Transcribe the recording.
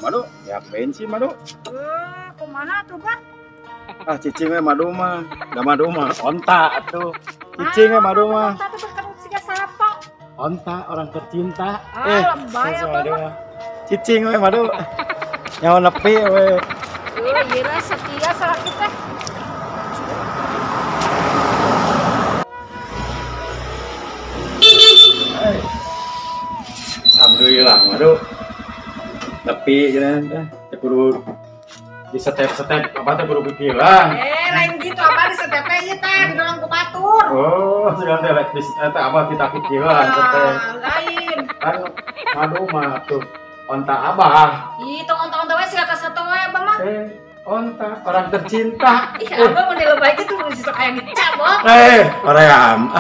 Madu, ya bensin madu. Kumaha tuh, Bah? Ah, cicing we madu mah. Da madu mah onta atuh. Cicing we madu mah. Onta tuh kan siga sapo. Onta orang tercinta. Ah, lebay apa mah. Cicing we madu. Nyawa nepi we. Ieu lah setia salaki teh. Alhamdulillah madu. Nepi cenah teh kudu di step-step apa teh kudu pikiran. Lain gitu apa di step teh ieu teh didorong ku batur. Oh, sedang teh di step teh apa kita pikiran teh. Lain. Kan madu mah tuh onta abah. Ih, tong onta-onta we siga ka sato we abah mah. Onta orang tercinta. Ih, abah mun dilebay kitu mun sok hayang dicabot. Hoream.